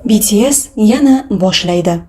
BTS yana boshlaydi.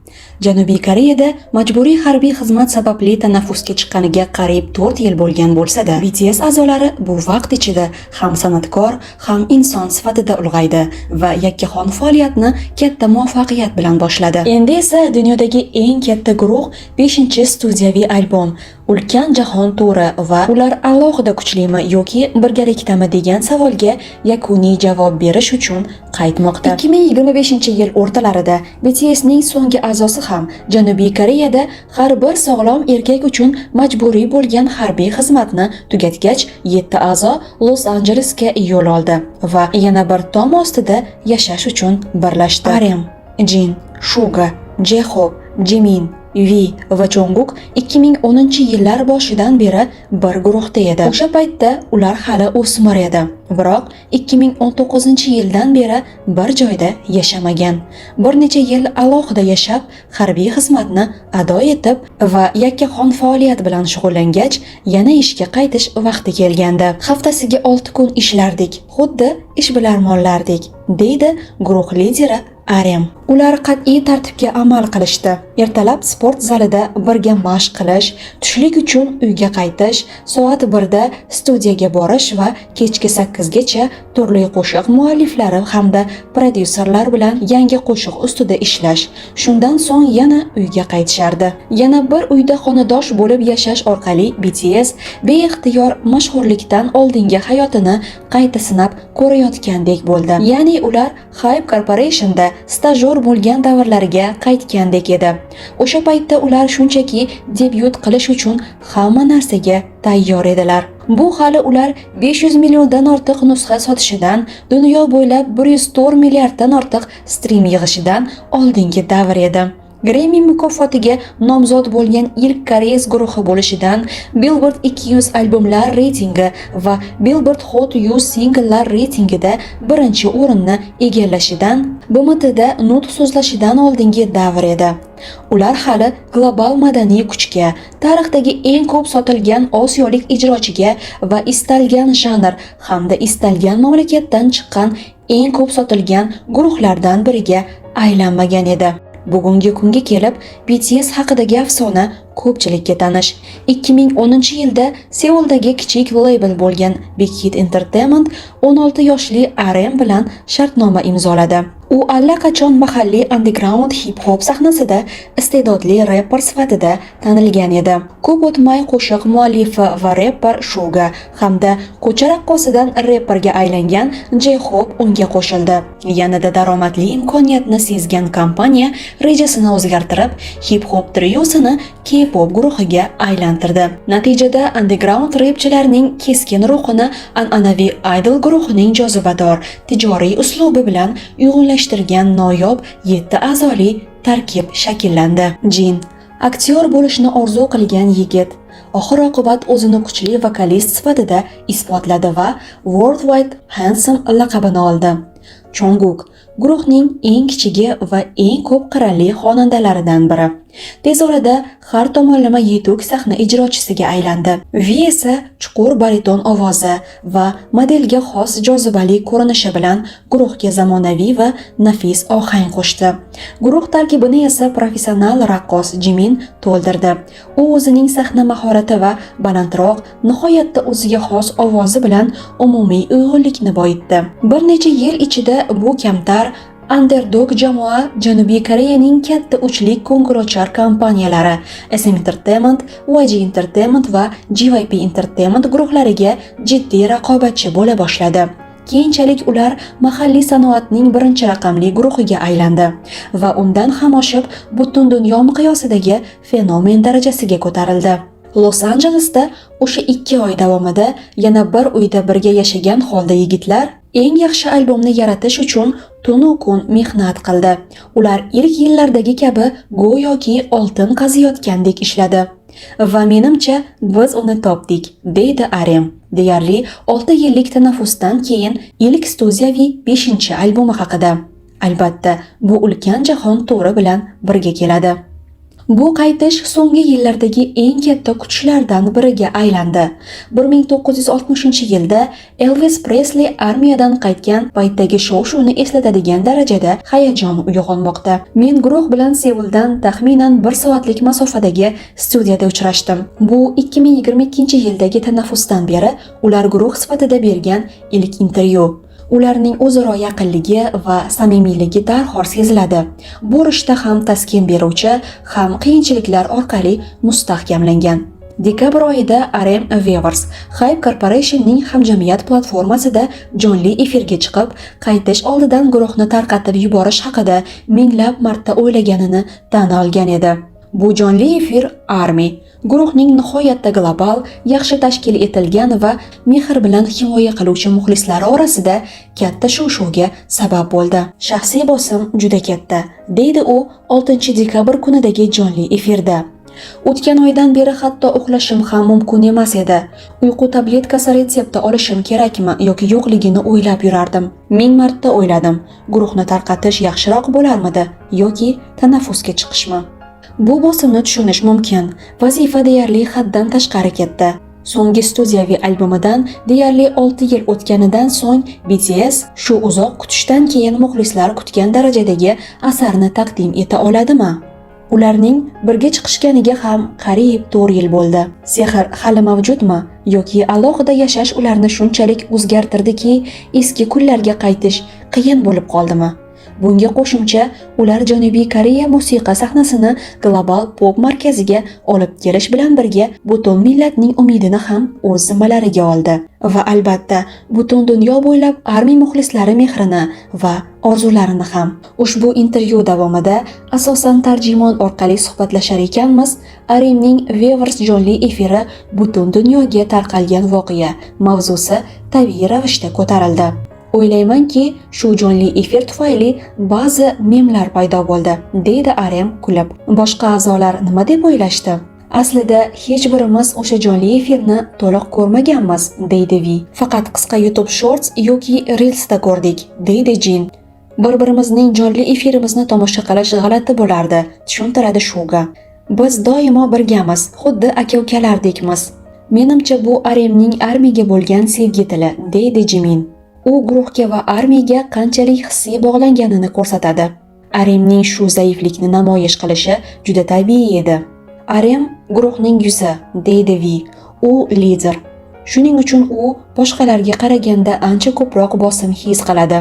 Janubiy Koreyada majburiy harbiy xizmat sababli tanaffusga chiqqaniga qariyb 4 yil bo'lgan bo'lsa-da, BTS a'zolari bu vaqt ichida ham san'atkor, ham inson sifatida ulg'aydi va yakkaxon faoliyatni katta muvaffaqiyat bilan boshladi. Endi esa dunyodagi eng katta guruh 5-studiyaviy albom "Ulkan jahon turi" va ular alohida kuchlimi yoki birgaliktami degan savolga yakuniy javob berish uchun qaytmoqda. 2025-yil o'rtalarida BTSning so'nggi a'zosi ham Janubiy Koreyada har bir sog'lom erkak uchun majburiy bo'lgan harbiy xizmatni tugatgach, 7 a'zo Los-Anjelesga yo'l oldi va yana bir tom ostida yashash uchun birlashdi. RM, Jin, Shuga, J-Hope, Jimin, V va Jungkook 2010-yillar boshidan beri bir guruhda edi. O'sha paytda ular hali o'smir edi. Biroq 2019-yildan beri bir joyda yashamagan. Bir necha yil alohida yashab, harbiy xizmatni ado etib va yakkaxon faoliyat bilan shug'ullangach, yana ishga qaytish vaqti kelgandi. "Haftasiga 6 kun ishlardik, xuddi ishbilarmonlardek", deydi guruh lideri RM. Ular qat'iy tartibga amal qilishdi. Ertalab sport zalida birga mashq qilish, tushlik uchun uyga qaytish, soat 1 da studiyaga borish va kechki 8 gacha turli qo'shiq mualliflari hamda prodyuserlar bilan yangi qo'shiq ustida ishlash. Shundan so'ng yana uyga qaytishardi. Yana bir uyda xonadosh bo'lib yashash orqali BTS beixtiyor mashhurlikdan oldingi hayotini qayta sinab ko'rayotgandek bo'ldi. Ya'ni ular Hype Corporation'da stajyor bo'lgan davrlariga qaytgandek edi. O'sha paytda ular shunchaki debyut qilish uchun hamma narsaga tayyor edilar. Bu hali ular 500 milliondan ortiq nusxa sotishidan, dunyo bo'ylab 104 milliarddan ortiq strim yig'ishidan oldingi davr edi. Grammy mukofotiga nomzod bo'lgan ilk koreys guruhi bo'lishidan, Billboard 200 albomlar reytingi va Billboard Hot 100 singlelar reytingida birinchi o'rinni egallashidan, BMTda nutq so'zlashidan oldingi davr edi. Ular hali global madaniy kuchga, tarixdagi eng ko'p sotilgan osiyolik ijrochiga va istalgan janr hamda istalgan mamlakatdan chiqqan eng ko'p sotilgan guruhlardan biriga aylanmagan edi. Bugungi kunga kelib BTS haqidagi afsona ko'pchilikka tanish. 2010-yilda Seuldagi kichik label bo'lgan Big Hit Entertainment 16 yoshli RM bilan shartnoma imzoladi. U allaqachon mahalliy underground hip-hop sahnasida iste'dodli reper sifatida tanilgan edi. Ko'p o'tmay qo'shiq muallifi va reper Shuga hamda ko'cha raqqosidan reperga aylangan J-Hope unga qo'shildi. Yanada daromadli imkoniyatni sezgan kompaniya rejasini o'zgartirib, hip-hop triosini K-pop guruhiga aylantirdi. Natijada underground repchilarning keskin ruhini an'anaviy idol guruhining jozibador tijoriy uslubi bilan uyg'unlashtirgan noyob 7 a'zoli tarkib shakllandi. Jin, aktyor bo'lishni orzu qilgan yigit, oxir oqibat o'zini kuchli vokalist sifatida isbotladi va Worldwide Handsome laqabini oldi. Jungkook, guruhning eng kichigi va eng ko'p qirrali xonandalaridan biri. Tez orada har tomonlama yetuk sahna ijrochisiga aylandi. V esa chuqur bariton ovozi va modelga xos jozibali ko'rinishi bilan guruhga zamonaviy va nafis ohang qo'shdi. Guruh tarkibini esa professional raqqos Jimin to'ldirdi. U o'zining sahna mahorati va balandroq, nihoyatda o'ziga xos ovozi bilan umumiy uyg'unlikni boyitdi. Bir necha yil ichida bu kamtar underdog jamoa Janubiy Koreyaning katta uchlik ko'ngilochar kompaniyalari SM Entertainment, YG Entertainment va JYP Entertainment guruhlariga jiddiy raqobatchi bo'la boshladi. Keyinchalik ular mahalliy sanoatning birinchi raqamli guruhiga aylandi va undan ham oshib, butun dunyo miqyosidagi fenomen darajasiga ko'tarildi. Los Anjelesda o'sha 2 oy davomida yana bir uyda birga yashagan holda yigitlar eng yaxshi albomni yaratish uchun tunu kun mehnat qildi. Ular ilk yillardagi kabi go'yoki oltin qaziyotgandek ishladi. "Va menimcha, biz uni topdik", deydi RM. Deyarli 6 yillik tanaffusdan keyin ilk studiyaviy 5-albomi haqida. Albatta, bu ulkan jahon turi bilan birga keladi. Bu qaytish so'nggi yillardagi eng katta kutishlardan biriga aylandi. 1960-yilda Elvis Presli armiyadan qaytgan paytdagi shov-shuvni eslatadigan darajada hayajon uyg'onmoqda. Men guruh bilan Seuldan taxminan 1 soatlik masofadagi studiyada uchrashdim. Bu 2022-yildagi tanaffusdan beri ular guruh sifatida bergan ilk intervyu. Ularning o'zaro yaqinligi va samimiyligi darhol seziladi. Bu rishta ham taskin beruvchi, ham qiyinchiliklar orqali mustahkamlangan. Dekabr oyida RM Weverse Hype Corporation'ning hamjamiyat platformasida jonli efirga chiqib, qaytish oldidan guruhni tarqatib yuborish haqida minglab marta o'ylaganini tan olgan edi. Bu jonli efir ARMY guruhning nihoyatda global, yaxshi tashkil etilgan va mehr bilan himoya qiluvchi muxlislari orasida katta shov-shuvga sabab bo'ldi. Shaxsiy bosim juda katta, deydi u 6-dekabr kunidagi jonli efirda. O'tgan oydan beri hatto uxlashim ham mumkin emas edi. Uyqu tabletkasi retsepti olishim kerakmi yoki yo'qligini o'ylab yurardim. Ming marta o'yladim. Guruhni tarqatish yaxshiroq bo'larmidi yoki tanaffusga chiqishmi? Bu bosimni tushunish mumkin. Vazifa deyarli haddan tashqari ketdi. So'nggi studiyaviy albomidan deyarli 6 yil o'tganidan so'ng BTS shu uzoq kutishdan keyin muxlislar kutgan darajadagi asarni taqdim eta oladimi? Ularning birga chiqishganiga ham qariyb 4 yil bo'ldi. Sehr hali mavjudmi yoki alohida yashash ularni shunchalik o'zgartirdiki, eski kunlarga qaytish qiyin bo'lib qoldimi? Bunga qo'shimcha, ular Janubiy Koreya musiqa sahnasini global pop markaziga olib kelish bilan birga butun millatning umidini ham o'z zimmalariga oldi. Va albatta, butun dunyo bo'ylab ARMY muxlislari mehrini va orzularini ham. Ushbu intervyu davomida asosan tarjimon orqali suhbatlashar ekanmiz, RMning Weverse jonli efiri butun dunyoga tarqalgan voqea mavzusi tabiiy ravishda ko'tarildi. O'ylaymanki, shu jonli efir tufayli ba'zi memlar paydo bo'ldi, deydi RM kulib. Boshqa a'zolar nima deb o'ylashdi? Aslida hech birimiz o'sha jonli efirni to'liq ko'rmaganmiz, deydi V. Faqat qisqa YouTube Shorts yoki Reelsda ko'rdik, deydi Jin. Bir-birimizning jonli efirimizni tomosha qilish g'alati bo'lardi, tushuntiradi Shuga. Biz doimo birgamiz, xuddi aka-ukalardekmiz. Menimcha bu RMning armiyaga bo'lgan sevgi tili, deydi Jimin. U guruhga va armiyaga qanchalik hissiy bog'langanini ko'rsatadi. RMning shu zaiflikni namoyish qilishi juda tabiiy edi. RM guruhning yuzi, deydi V. U lider. Shuning uchun u boshqalarga qaraganda ancha ko'proq bosim his qiladi.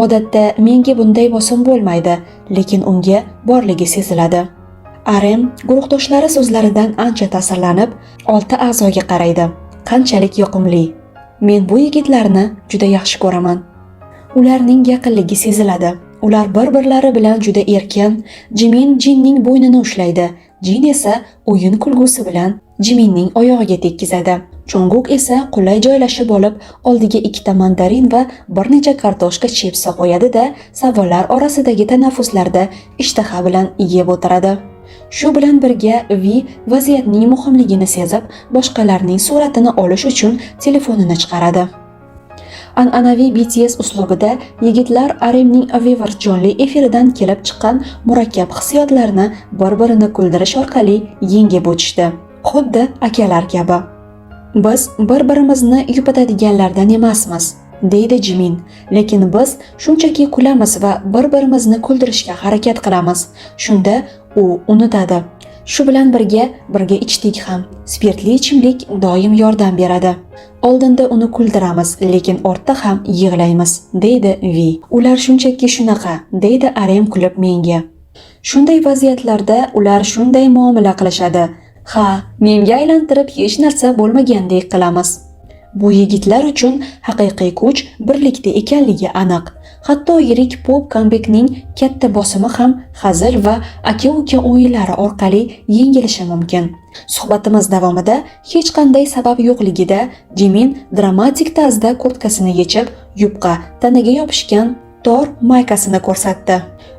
Odatda menga bunday bosim bo'lmaydi, lekin unga borligi seziladi. RM guruhdoshlari so'zlaridan ancha ta'sirlanib, 6 a'zoga qaraydi. Qanchalik yoqimli. Men bu yigitlarni juda yaxshi ko'raman. Ularning yaqinligi seziladi. Ular bir-birlari bilan juda erkin. Jimin Jinning bo'ynini ushlaydi. Jin esa o'yin kulgusi bilan Jiminning oyog'iga tekkizadi. Chonguk esa qulay joylashib olib, oldiga ikkita mandarin va bir necha kartoshka chipsi qo'yadi-da, savollar orasidagi tanaffuslarda ishtaha bilan yeb o'tiradi. Shu bilan birga V vaziyatning muhimligini sezib, boshqalarning suratini olish uchun telefonini chiqaradi. An'anaviy BTS uslubida yigitlar RMning Weverse jonli efiridan kelib chiqqan murakkab hissiyotlarni bir-birini kuldirish orqali yengib o'tishdi. Xuddi akalar kabi. Biz bir-birimizni yupatadiganlardan emasmiz, deydi Jimin. Lekin biz shunchaki kulamiz va bir-birimizni kuldirishga harakat qilamiz. Shunda u unutadi. Shu bilan birga ichdik ham. Spirtli ichimlik doim yordam beradi. Oldinda uni kuldiramiz, lekin ortda ham yig'laymiz, deydi V. Ular shunchaki shunaqa, deydi RM kulib menga. Shunday vaziyatlarda ular shunday muomala qilishadi. Ha, menga aylantirib hech narsa bo'lmagandek qilamiz. Bu yigitlar uchun haqiqiy kuch birlikda ekanligi aniq. Hatto yirik pop kambekning katta bosimi ham hazil va aka-uka o'yinlari orqali yengilishi mumkin. Suhbatimiz davomida hech qanday sabab yo'qligida Jimin dramatik tarzda kurtkasini yechib, yupqa, tanaga yopishgan tor maykasini ko'rsatdi.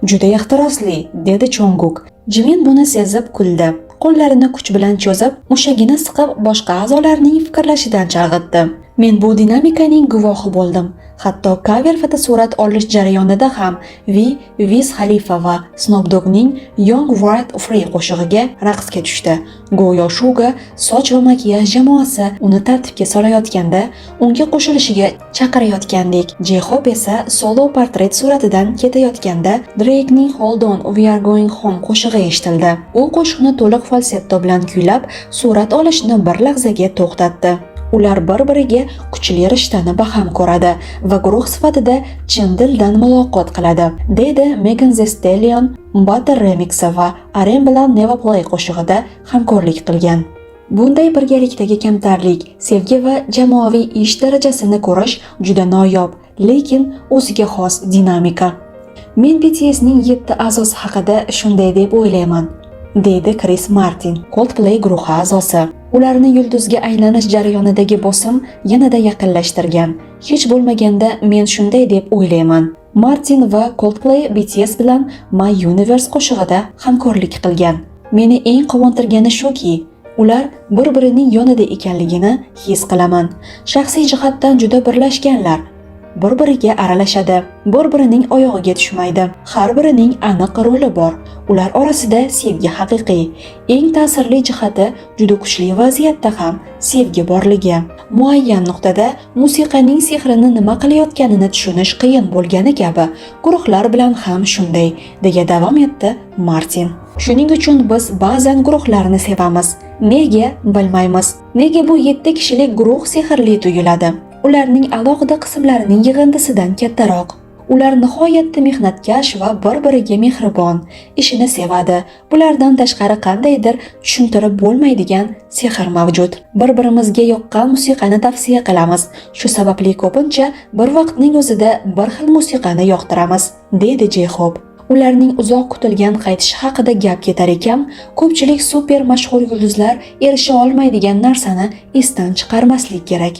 Juda ehtirosli, dedi Chonguk. Jimin buni sezib kuldi. Qo'llarini kuch bilan cho'zib, mushagini siqib, boshqa a'zolarning fikrlashidan chalg'itdi. Men bu dinamikaning guvohi bo'ldim. Hatto cover fotosurat olish jarayonida ham V, Wiz Khalifa va Snoop Doggning Young Wild Free qo'shig'iga raqsga tushdi. Go'yo Shuga soch va makiyaj jamoasi uni tartibga solayotganda unga qo'shilishiga chaqirayotgandek. J-Hope esa solo portret suratidan ketayotganda Drakening Hold On, We Are Going Home qo'shig'i eshitildi. U qo'shiqni to'liq falsetto bilan kuylab, surat olishni bir lahzaga to'xtatdi. Ular bir-biriga kuchli rishtani baham ko'radi va guruh sifatida chin dildan muloqot qiladi, deydi Megan Thee Stallion Butter remixi va RM bilan Never Play qo'shig'ida hamkorlik qilgan. Bunday birgalikdagi kamtarlik, sevgi va jamoaviy ish darajasini ko'rish juda noyob, lekin o'ziga xos dinamika. Men BTSning 7 a'zosi haqida shunday deb o'ylayman, deydi Kris Martin, Coldplay guruhi a'zosi. Ularni yulduzga aylanish jarayonidagi bosim yanada yaqinlashtirgan. Hech bo'lmaganda men shunday deb o'ylayman. Martin va Coldplay BTS bilan My Universe qo'shig'ida hamkorlik qilgan. Meni eng quvontirgani shuki, ular bir-birining yonida ekanligini his qilaman. Shaxsiy jihatdan juda birlashganlar. Bir-biriga aralashadi, bir-birining oyog'iga tushmaydi. Har birining aniq roli bor. Ular orasida sevgi haqiqiy. Eng ta'sirli jihati juda kuchli vaziyatda ham sevgi borligi. Muayyan nuqtada musiqaning sehrini nima qilayotganini tushunish qiyin bo'lgani kabi, guruhlar bilan ham shunday, deya davom etdi Martin. Shuning uchun biz ba'zan guruhlarni sevamiz. Nega, bilmaymiz. Nega bu 7 kishilik guruh sehrli tuyuladi? Ularning alohida qismlarining yig'indisidan kattaroq. Ular nihoyatda mehnatkash va bir-biriga mehribon, ishini sevadi. Bulardan tashqari qandaydir tushuntirib bo'lmaydigan sehr mavjud. Bir-birimizga yoqqan musiqani tavsiya qilamiz. Shu sababli ko'pincha bir vaqtning o'zida bir xil musiqani yoqtiramiz, deydi J-Hope. Ularning uzoq kutilgan qaytishi haqida gap ketar ekan, ko'pchilik super mashhur yulduzlar erisha olmaydigan narsani esdan chiqarmaslik kerak.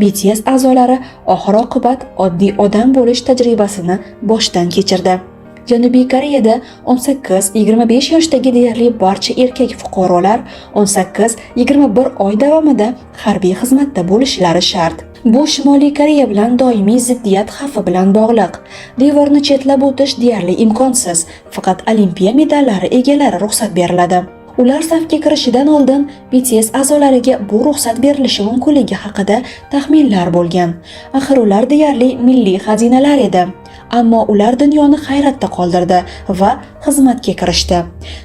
BTS a'zolari oxir-oqibat oddiy odam bo'lish tajribasini boshdan kechirdi. Janubiy Koreyada 18-25 yoshdagi deyarli barcha erkak fuqarolar 18-21 oy davomida harbiy xizmatda bo'lishlari shart. Bu Shimoliy Koreya bilan doimiy ziddiyat xavfi bilan bog'liq. Devorni chetlab o'tish deyarli imkonsiz, faqat olimpiya medallari egalari ruxsat beriladi. Ular safga kirishidan oldin BTS a'zolariga bu ruxsat berilishi mumkinligi haqida taxminlar bo'lgan. Axir ular deyarli milliy xazinalar edi. Ammo ular dunyoni hayratda qoldirdi va xizmatga kirishdi.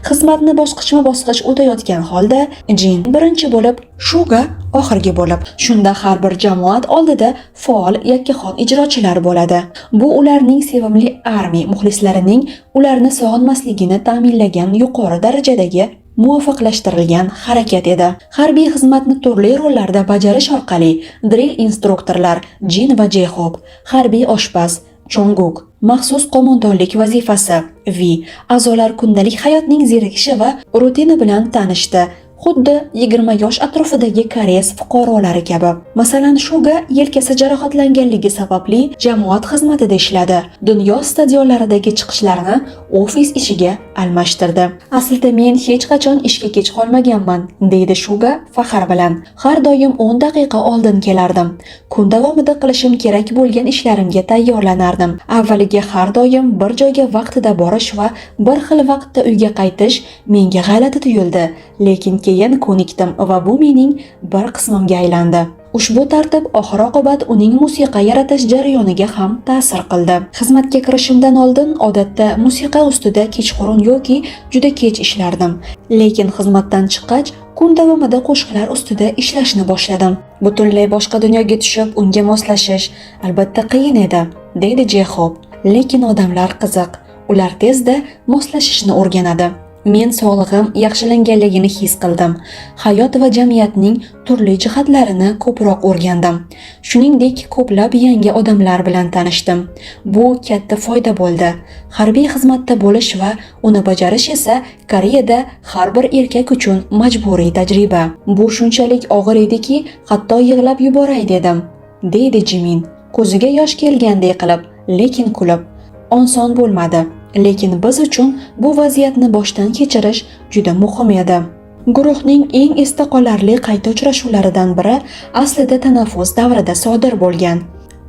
Xizmatni bosqichma-bosqich o'tayotgan holda Jin birinchi bo'lib, Shuga oxirgi bo'lib, shunda har bir jamoat oldida faol yakkaxon ijrochilar bo'ladi. Bu ularning sevimli ARMY muxlislarining ularni sog'inmasligini ta'minlagan yuqori darajadagi muvofiqlashtirilgan harakat edi. Harbiy xizmatni turli rollarda bajarish orqali drill instruktorlar Jin va J-Hope, harbiy oshpaz Chonguk, maxsus qo'mondonlik vazifasi V, a'zolar kundalik hayotning zerikishi va rutina bilan tanishdi. Xuddi 20 yosh atrofidagi koreys fuqarolari kabi. Masalan, Shuga yelkasi jarohatlanganligi sababli jamoat xizmatida ishladi. Dunyo stadionlaridagi chiqishlarini ofis ishiga almashtirdi. Aslida men hech qachon ishga kech qolmaganman, deydi Shuga faxr bilan. Har doim 10 daqiqa oldin kelardim. Kun davomida qilishim kerak bo'lgan ishlarimga tayyorlanardim. Avvaliga har doim bir joyga vaqtida borish va bir xil vaqtda uyga qaytish menga g'alati tuyuldi, lekin keyin ko'nikdim va bu mening bir qismimga aylandi. Ushbu tartib oxir-oqibat uning musiqa yaratish jarayoniga ham ta'sir qildi. Xizmatga kirishimdan oldin odatda musiqa ustida kechqurun yoki juda kech ishlardim. Lekin xizmatdan chiqqach kun davomida qo'shiqlar ustida ishlashni boshladim. Butunlay boshqa dunyoga tushib, unga moslashish albatta qiyin edi, deydi J-Hope. Lekin odamlar qiziq. Ular tezda moslashishni o'rganadi. Men sog'lig'im yaxshilanganligini his qildim. Hayot va jamiyatning turli jihatlarini ko'proq o'rgandim. Shuningdek, ko'plab yangi odamlar bilan tanishdim. Bu katta foyda bo'ldi. Harbiy xizmatda bo'lish va uni bajarish esa Koreyada har bir erkak uchun majburiy tajriba. Bu shunchalik og'ir ediki, hatto yig'lab yuboray dedim, deydi Jimin. Ko'ziga yosh kelganday qilib, lekin kulib. Oson bo'lmadi. Lekin biz uchun bu vaziyatni boshdan kechirish juda muhim edi. Guruhning eng esda qolarli qayta uchrashuvlaridan biri aslida tanaffus davrida sodir bo'lgan.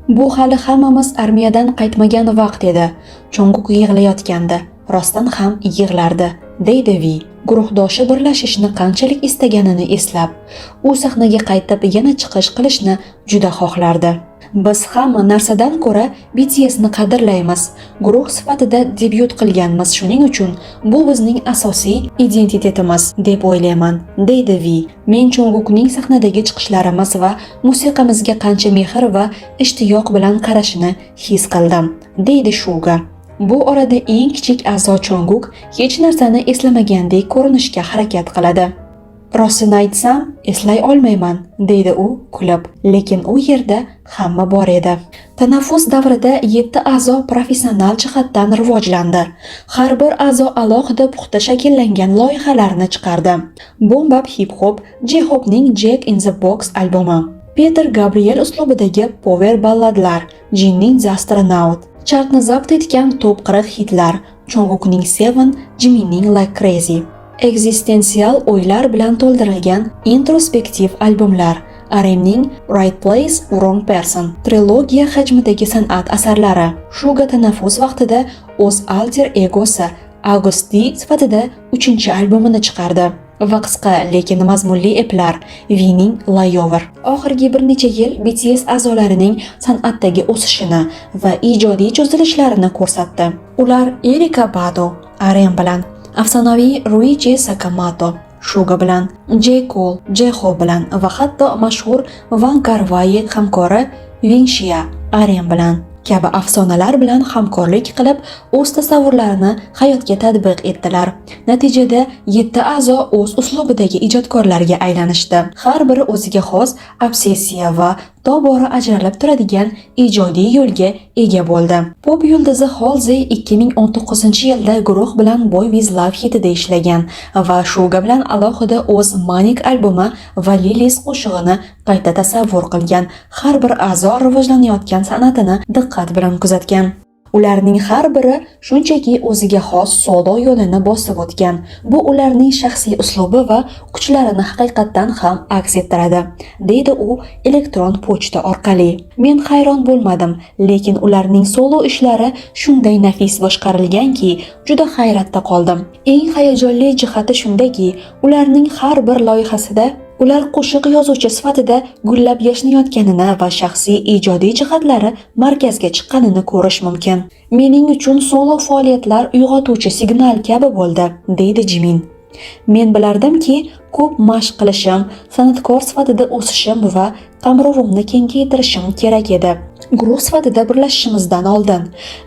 Bu hali hammamiz armiyadan qaytmagan vaqt edi. Chonguk yig'layotgandi. Rostdan ham yig'lardi, deydi Vi. Guruhdoshi birlashishni qanchalik istaganini eslab, u sahnaga qaytib yana chiqish qilishni juda xohlardi. Biz hamma narsadan ko'ra BTSni qadrlaymiz. Guruh sifatida debyut qilganmiz, shuning uchun bu bizning asosiy identitetimiz deb o'ylayman, deydi Vi. Men Chongukning sahnadagi chiqishlarimiz va musiqamizga qancha mehr va ishtiyoq bilan qarashini his qildim, deydi Shuga. Bu orada eng kichik a'zo Chonguk hech narsani eslamagandek ko'rinishga harakat qiladi. Rostini aytsam, eslay olmayman, deydi u kulib. Lekin u yerda hamma bor edi. Tanaffus davrida 7 a'zo professional jihatdan rivojlandi. Har bir a'zo alohida puxta shakllangan loyihalarni chiqardi. Boom bap hip hop, J-Hope'ning Jack in the Box albomi, Peter Gabriel uslubidagi power balladlar, Jinning The Astronaut, chartni zabt etgan top 40 hitlar, Chongukning Seven, Jiminning Like Crazy, ekzistensial o'ylar bilan to'ldirilgan introspektiv albomlar, RMning Right Place, Wrong Person, trilogiya hajmidagi san'at asarlari. Shuga tanaffus vaqtida o'z alter egosi Agust D sifatida 3-albomini chiqardi va qisqa, lekin mazmunli eplar V-ning Layover. Oxirgi bir necha yil BTS a'zolarining san'atdagi o'sishini va ijodiy cho'zilishlarini ko'rsatdi. Ular Erika Badu, RM bilan, afsonaviy Ryuichi Sakamoto, Shuga bilan, J. Cole, J-Hope bilan va hatto mashhur Wong Kar Wai hamkori WinShia, RM bilan kabi afsonalar bilan hamkorlik qilib, o'z tasavvurlarini hayotga tatbiq etdilar. Natijada 7 a'zo o'z uslubidagi ijodkorlarga aylanishdi. Har biri o'ziga xos obsessiya va tobora ajralib turadigan ijodiy yo'lga ega bo'ldi. Pop yulduzi Halsey 2019-yilda guruh bilan Boy With Love hitida ishlagan va Shuga bilan alohida o'z Manic albomi va Lilies qo'shig'ini qayta tasavvur qilgan. Har bir a'zo rivojlanayotgan san'atini diqqat bilan kuzatgan. Ularning har biri shunchaki o'ziga xos solo yo'lini bosib o'tgan. Bu ularning shaxsiy uslubi va kuchlarini haqiqatdan ham aks ettiradi, deydi u elektron pochta orqali. Men hayron bo'lmadim, lekin ularning solo ishlari shunday nafis boshqarilganki, juda hayratda qoldim. Eng hayajonli jihati shundaki, ularning har bir loyihasida ular qo'shiq yozuvchi sifatida gullab yashnayotganini va shaxsiy ijodiy jihatlari markazga chiqqanini ko'rish mumkin. Mening uchun solo faoliyatlar uyg'otuvchi signal kabi bo'ldi, deydi Jimin. Men bilardimki, ko'p mashq qilishim, san'atkor sifatida o'sishim va qamrovimni kengaytirishim kerak edi. Guruh sifatida birlashishimizdan oldin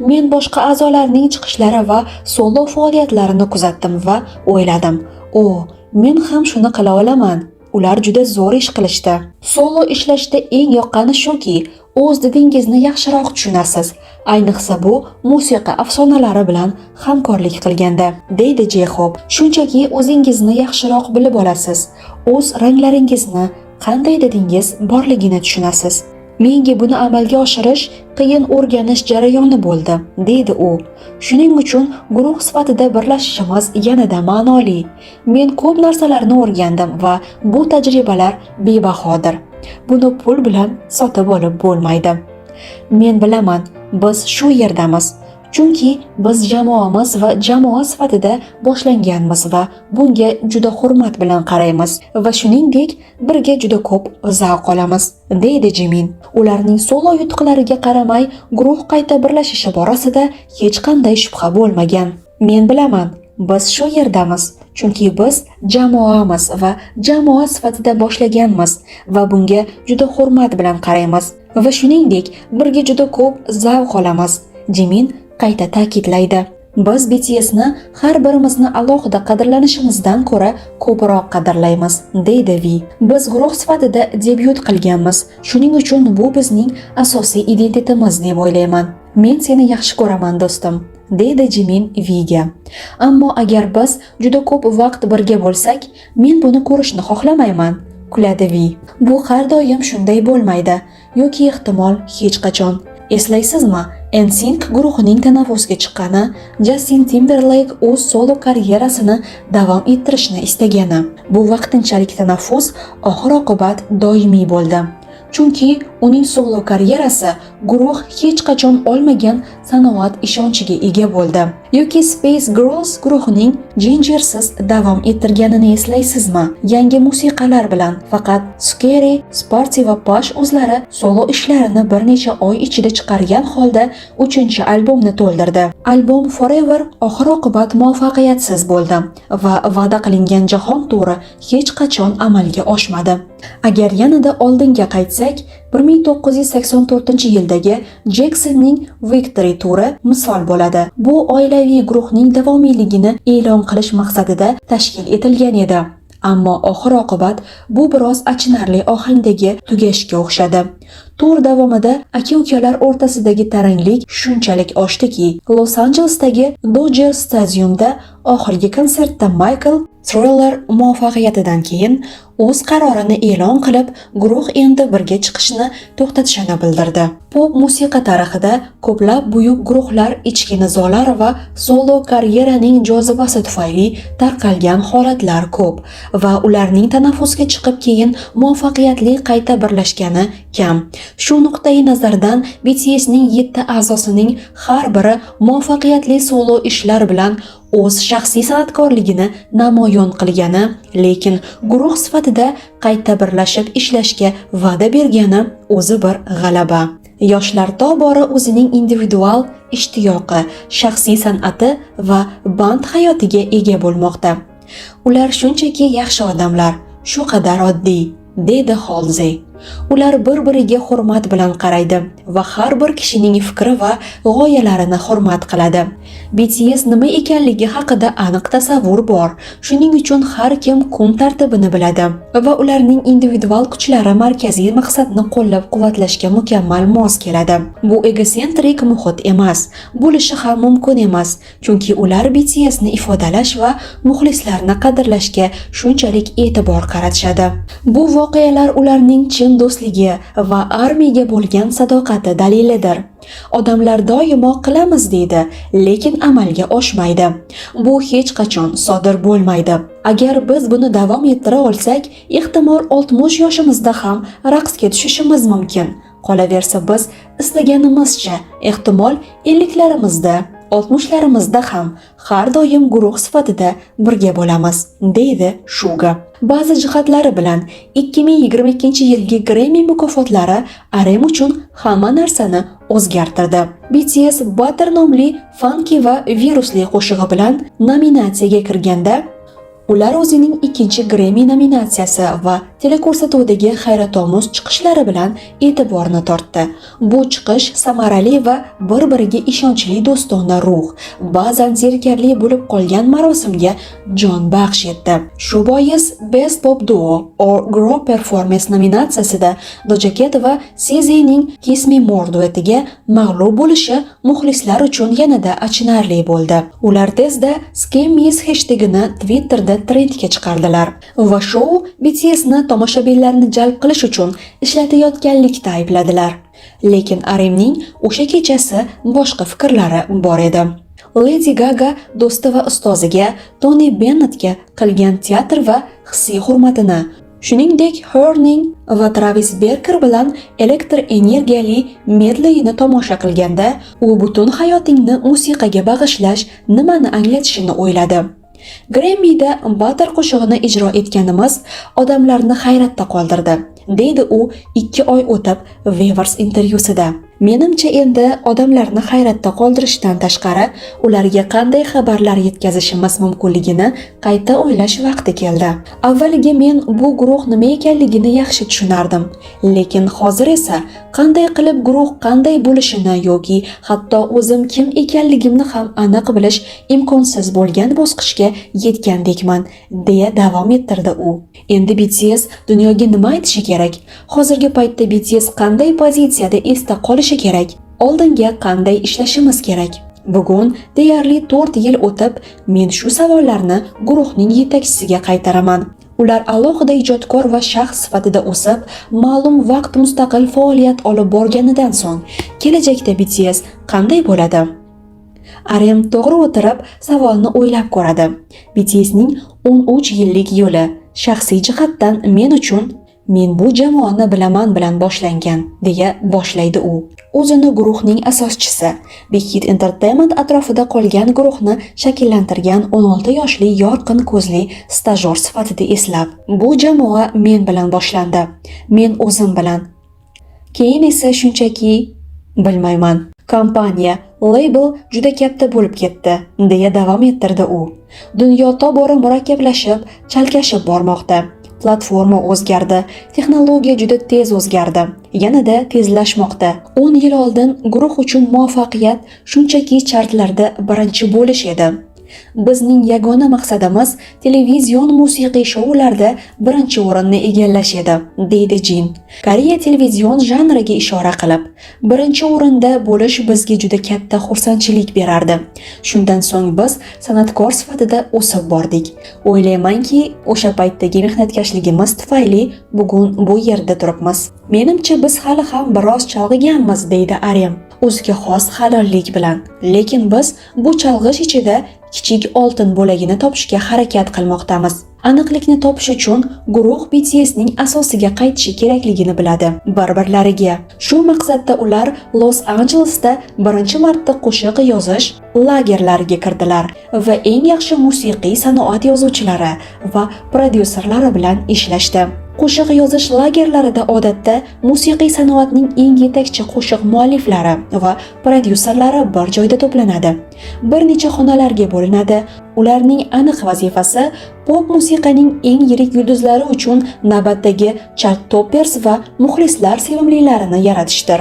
men boshqa a'zolarning chiqishlari va solo faoliyatlarini kuzatdim va o'yladim: "O, men ham shuni qila olaman." Ular juda zo'r ish qilishdi. Solo ishlashda eng yoqqani shuki, o'z didingizni yaxshiroq tushunasiz. Ayniqsa bu musiqa afsonalari bilan hamkorlik qilganda, deydi J-Hope. Shunchaki o'zingizni yaxshiroq bilib olasiz. O'z ranglaringizni, qanday didingiz borligini tushunasiz. Menga buni amalga oshirish qiyin o'rganish jarayoni bo'ldi, deydi u. Shuning uchun guruh sifatida birlashishimiz yanada ma'noli. Men ko'p narsalarni o'rgandim va bu tajribalar bebahodir. Buni pul bilan sotib olib bo'lmaydi. Men bilaman, biz shu yerdamiz. Chunki biz jamoamiz va jamoa sifatida boshlanganmiz va bunga juda hurmat bilan qaraymiz va shuningdek birga juda ko'p zavq olamiz, deydi Jimin. Ularning solo yutuqlariga qaramay, guruh qayta birlashishi borasida hech qanday shubha bo'lmagan. Men bilaman, biz shu yerdamiz, chunki biz jamoamiz va jamoa sifatida boshlaganmiz va bunga juda hurmat bilan qaraymiz va shuningdek birga juda ko'p zavq olamiz. Jimin qayta ta'kidlaydi. Biz BTSni har birimizni alohida qadrlanishimizdan ko'ra ko'proq qadrlaymiz, deydi V. Biz guruh sifatida debyut qilganmiz. Shuning uchun bu bizning asosiy identitetimiz deb o'ylayman. Men seni yaxshi ko'raman, do'stim, deydi Jimin Viga. Ammo agar biz juda ko'p vaqt birga bo'lsak, men buni ko'rishni xohlamayman, kuladi Vi. Bu har doim shunday bo'lmaydi yoki ehtimol hech qachon. Eslaysizmi, NSYNC guruhining tanaffusga chiqqani, Justin Timberlake o'z solo karyerasini davom ettirishni istagani. Bu vaqtinchalik tanaffus oxir-oqibat doimiy bo'ldi. Chunki uning solo karyerasi guruh hech qachon olmagan sanoat ishonchiga ega bo'ldi. Yoki Spice Girls guruhining Gingersiz davom ettirganini eslaysizmi? Yangi musiqalar bilan faqat Scary, Sparty va Posh o'zlari solo ishlarini bir necha oy ichida chiqargan holda uchinchi albomni to'ldirdi. Albom Forever oxir-oqibat muvaffaqiyatsiz bo'ldi va va'da qilingan jahon turi hech qachon amalga oshmadi. Agar yanada oldinga qaytsak, 1984-yildagi Jacksonning Victory turi misol bo'ladi. Bu oilaviy guruhning davomiyligini e'lon qilish maqsadida tashkil etilgan edi. Ammo oxir-oqibat bu biroz achinarli ohangdagi tugashga o'xshadi. Tur davomida aka-ukalar o'rtasidagi taranglik shunchalik oshdiki, Los-Anjelesdagi Dodger Stadiumda oxirgi konsertda Michael Thriller muvaffaqiyatidan keyin o'z qarorini e'lon qilib, guruh endi birga chiqishni to'xtatishini bildirdi. Pop musiqa tarixida ko'plab buyuk guruhlar ichki nizolar va solo karyeraning jozibasi tufayli tarqalgan holatlar ko'p va ularning tanaffusga chiqib keyin muvaffaqiyatli qayta birlashgani kam. Shu nuqtai nazardan BTSning 7 a'zosining har biri muvaffaqiyatli solo ishlar bilan o'z shaxsiy san'atkorligini namoyon qilgani, lekin guruh sifatida qayta birlashib ishlashga va'da bergani o'zi bir g'alaba. Yoshlar tobora o'zining individual ishtiyoqi, shaxsiy san'ati va band hayotiga ega bo'lmoqda. Ular shunchaki yaxshi odamlar, shu qadar oddiy, deydi Halsey. Ular bir-biriga hurmat bilan qaraydi va har bir kishining fikri va g'oyalarini hurmat qiladi. BTS nima ekanligi haqida aniq tasavvur bor. Shuning uchun har kim kun tartibini biladi va ularning individual kuchlari markaziy maqsadni qo'llab-quvvatlashga mukammal mos keladi. Bu egosentrik muhit emas, bo'lishi ham mumkin emas, chunki ular BTSni ifodalash va muxlislarni qadrlashga shunchalik e'tibor qaratishadi. Bu voqealar ularning chin do'stligi va armiyaga bo'lgan sadoqati dalilidir. Odamlar doimo qilamiz deydi, lekin amalga oshmaydi. Bu hech qachon sodir bo'lmaydi. Agar biz buni davom ettira olsak, ehtimol 60 yoshimizda ham raqsga tushishimiz mumkin. Qolaversa, biz istaganimizcha, ehtimol 50larimizda, 60larimizda ham har doim guruh sifatida birga bo'lamiz, deydi Shuga. Ba'zi jihatlari bilan 2022-yilgi Grammy mukofotlari RM uchun hamma narsani o'zgartirdi. BTS Butter nomli funky va virusli qo'shig'i bilan nominatsiyaga kirganda, ular o'zining ikkinchi Grammy nominatsiyasi va teleko'rsatuvdagi hayratomuz chiqishlari bilan e'tiborni tortdi. Bu chiqish samarali va bir-biriga ishonchli do'stona ruh, ba'zan zerikarli bo'lib qolgan marosimga jon baxsh etdi. Shu bois Best Pop Duo or Group Performance nominatsiyasida Doja Cat va SZAning Kiss Me More duetiga mag'lub bo'lishi muxlislar uchun yanada achinarli bo'ldi. Ular tezda ScamMiss hashtegini Twitterda trendga chiqardilar va shou BTSni tomoshabinlarni jalb qilish uchun ishlatayotganlikda aybladilar. Lekin RMning o'sha kechasi boshqa fikrlari bor edi. Lady Gaga do'sti va ustoziga Tony Bennettga qilgan teatr va hissiy hurmatini, shuningdek Herning va Travis Barker bilan elektr energiyali medleyini tomosha qilganda, u butun hayotingni musiqaga bag'ishlash nimani anglatishini o'yladi. Grammyda Butter qo'shig'ini ijro etganimiz odamlarni hayratda qoldirdi, deydi u 2 oy o'tib Weverse intervyusida. Menimcha, endi odamlarni hayratda qoldirishdan tashqari ularga qanday xabarlar yetkazishimiz mumkinligini qayta o'ylash vaqti keldi. Avvaliga men bu guruh nima ekanligini yaxshi tushunardim, lekin hozir esa qanday qilib guruh qanday bo'lishini yoki hatto o'zim kim ekanligimni ham aniq bilish imkonsiz bo'lgan bosqichga yetgandekman, deya davom ettirdi u. Endi BTS dunyoga nima aytishi kerak? Hozirgi paytda BTS qanday pozitsiyada esda qolishi kerak? Oldinga qanday ishlashimiz kerak? Bugun deyarli 4 yil o'tib, men shu savollarni guruhning yetakchisiga qaytaraman. Ular alohida ijodkor va shaxs sifatida o'sib, ma'lum vaqt mustaqil faoliyat olib borganidan so'ng kelajakda BTS qanday bo'ladi? RM to'g'ri o'tirib savolni o'ylab ko'radi. BTSning 13 yillik yo'li shaxsiy jihatdan men uchun "Men bu jamoani bilaman" bilan boshlangan, deya boshlaydi u. O'zini guruhning asoschisi, Big Hit Entertainment atrofida qolgan guruhni shakllantirgan 16 yoshli yorqin ko'zli stajyor sifatida eslab, "Bu jamoa men bilan boshlandi. Men o'zim bilan. Keyin esa shunchaki bilmayman. Kompaniya, label juda katta bo'lib ketdi", deya davom ettirdi u. Dunyo tobora murakkablashib, chalkashib bormoqda. Platforma o'zgardi, texnologiya juda tez o'zgardi, yanada tezlashmoqda. 10 yil oldin guruh uchun muvaffaqiyat shunchaki chartlarda birinchi bo'lish edi. Bizning yagona maqsadimiz televizion musiqiy shoularda birinchi o'rinni egallash edi, deydi Jin. Koreya televizion janriga ishora qilib, birinchi o'rinda bo'lish bizga juda katta xursandchilik berardi. Shundan so'ng biz san'atkor sifatida o'sib bordik. O'ylaymanki, o'sha paytdagi mehnatkashligimiz tufayli bugun bu yerda turibmiz. Menimcha, biz hali ham biroz chalg'iganmiz, deydi RM o'ziga xos halollik bilan. Lekin biz bu chalg'ish ichida kichik oltin bo'lagini topishga harakat qilmoqdamiz. Aniqlikni topish uchun guruh BTSning asosiga qaytishi kerakligini biladi, bir-birlariga. Shu maqsadda ular Los-Anjelesda birinchi marta qo'shiq yozish lagerlariga kirdilar va eng yaxshi musiqiy sanoat yozuvchilari va prodyuserlari bilan ishlashdi. Qo'shiq yozish lagerlarida odatda musiqiy sanoatning eng yetakchi qo'shiq mualliflari va prodyuserlari bir joyda to'planadi. Bir necha xonalarga bo'linadi. Ularning aniq vazifasi pop musiqaning eng yirik yulduzlari uchun navbatdagi chart toppers va muxlislar sevimlilarini yaratishdir.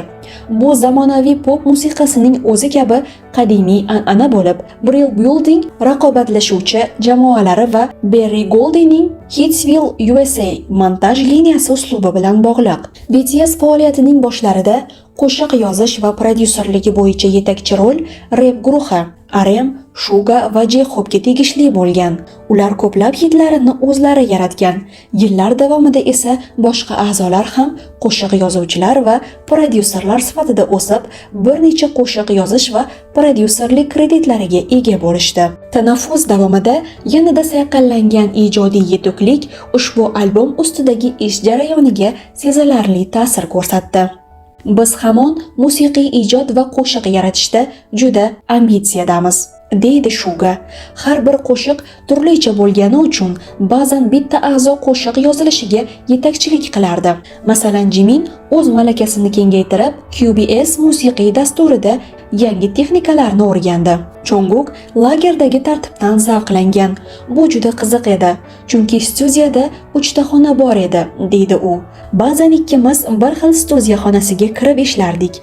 Bu zamonaviy pop musiqasining o'zi kabi qadimiy an'ana bo'lib, Brill Building raqobatlashuvchi jamoalari va Berry Gordyning Hitsville USA montaj liniyasi uslubi bilan bog'liq. BTS faoliyatining boshlarida qo'shiq yozish va prodyuserligi bo'yicha yetakchi rol rep guruhi RM, Shuga va J-Hope'ga tegishli bo'lgan. Ular ko'plab hitlarini o'zlari yaratgan. Yillar davomida esa boshqa a'zolar ham qo'shiq yozuvchilar va prodyuserlar sifatida o'sib, bir necha qo'shiq yozish va prodyuserlik kreditlariga ega bo'lishdi. Tanaffus davomida yanada sayqallangan ijodiy yetuklik ushbu albom ustidagi ish jarayoniga sezilarli ta'sir ko'rsatdi. Biz hamon musiqiy ijod va qo'shiq yaratishda juda ambitsiyadamiz, deydi Shuga. Har bir qo'shiq turlicha bo'lgani uchun ba'zan bitta a'zo qo'shiq yozilishiga yetakchilik qilardi. Masalan, Jimin o'z malakasini kengaytirib, QBS musiqiy dasturida yangi texnikalarni o'rgandi. Chonguk lagerdagi tartibdan zavqlangan. Bu juda qiziq edi, chunki studiyada uchta xona bor edi, deydi u. Ba'zan ikkimiz bir xil studiya xonasiga kirib ishlardik,